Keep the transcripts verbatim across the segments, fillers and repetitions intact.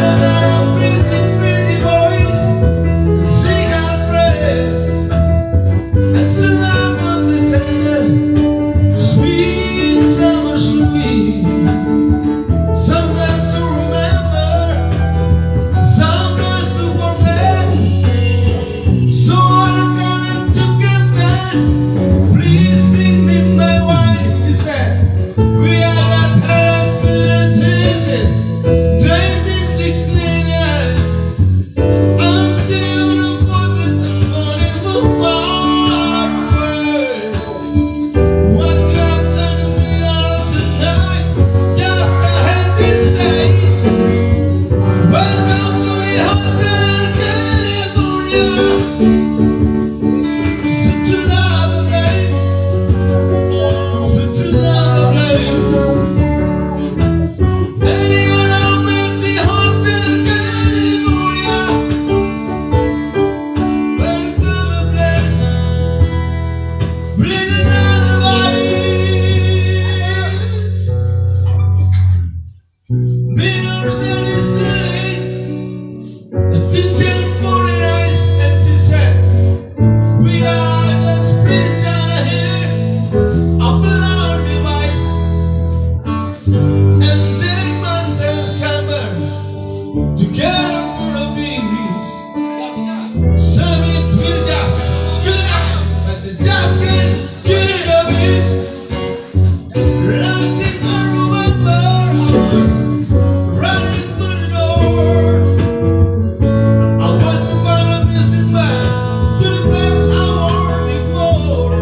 Pretty, pretty boys, sing and praise, and sing out of the candle. Sweet summer, sweet. Some girls to remember, some girls to forget. So I got to get there. Please make me my wife, he said. We are not as good as Jesus. Nineteen sixty-nine. I'm still on the boat this morning for far away. What happened in the middle of the night? Just a head inside. Welcome to the Hotel California. Such a love affair. Such a love affair. Any other man, the Hotel California. Welcome to the place. Bring another vibe. Been on the city. A ginger for the rice, and she said, "We are just spirits out of here, a blown device, and they must have come together for a beast. So it will just kill it out, but they just can't kill the beast." Running for the door. I was the one missing man to the best I wore before.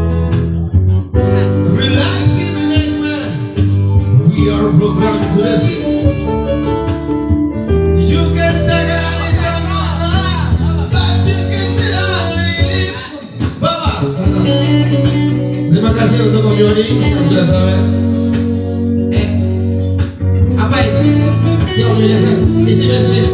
Relax in the night, man. We are programmed to the sea. You can take it anytime you like, but you can never leave. Bapak, terima kasih untuk Om Yoni yang sudah sampai. Eh, apa itu? Ya, Om Yoni, isi bensin.